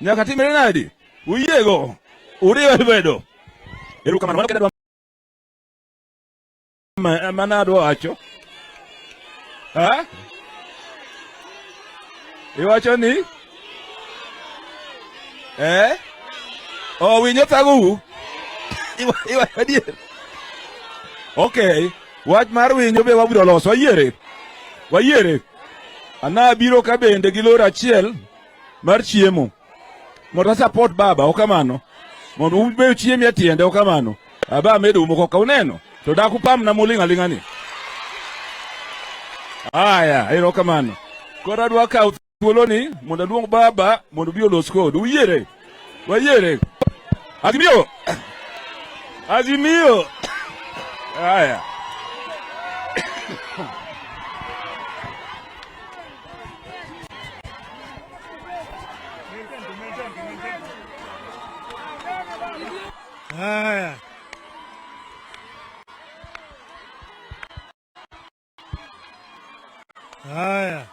Nyaka timre nadi? Uyiego. Uriwe lwedo. Erokamano. Mano kende mana adwa wacho. Ha? Iwacho ni? Eh? Oh, winyo thagou? Iwacho adier. Okay. Wach mar winyo be wabiro loso. Wayiere. Wayiere. Ana biro ka bende gi lori achiel mar chiemo. Mondo support baba, ok kamano. Mondo ube uchiem e tiende, ok kamano. Aba amedo moko ka uneno. To dak upamna muling' aling'a ni. Aya, erokamano. Koro adwa kawo thuoloni mondo aluong baba mondo obi olos kodu. Uyiere? Wayiere? Azimio! Azimio! Aya. Haya. Haya.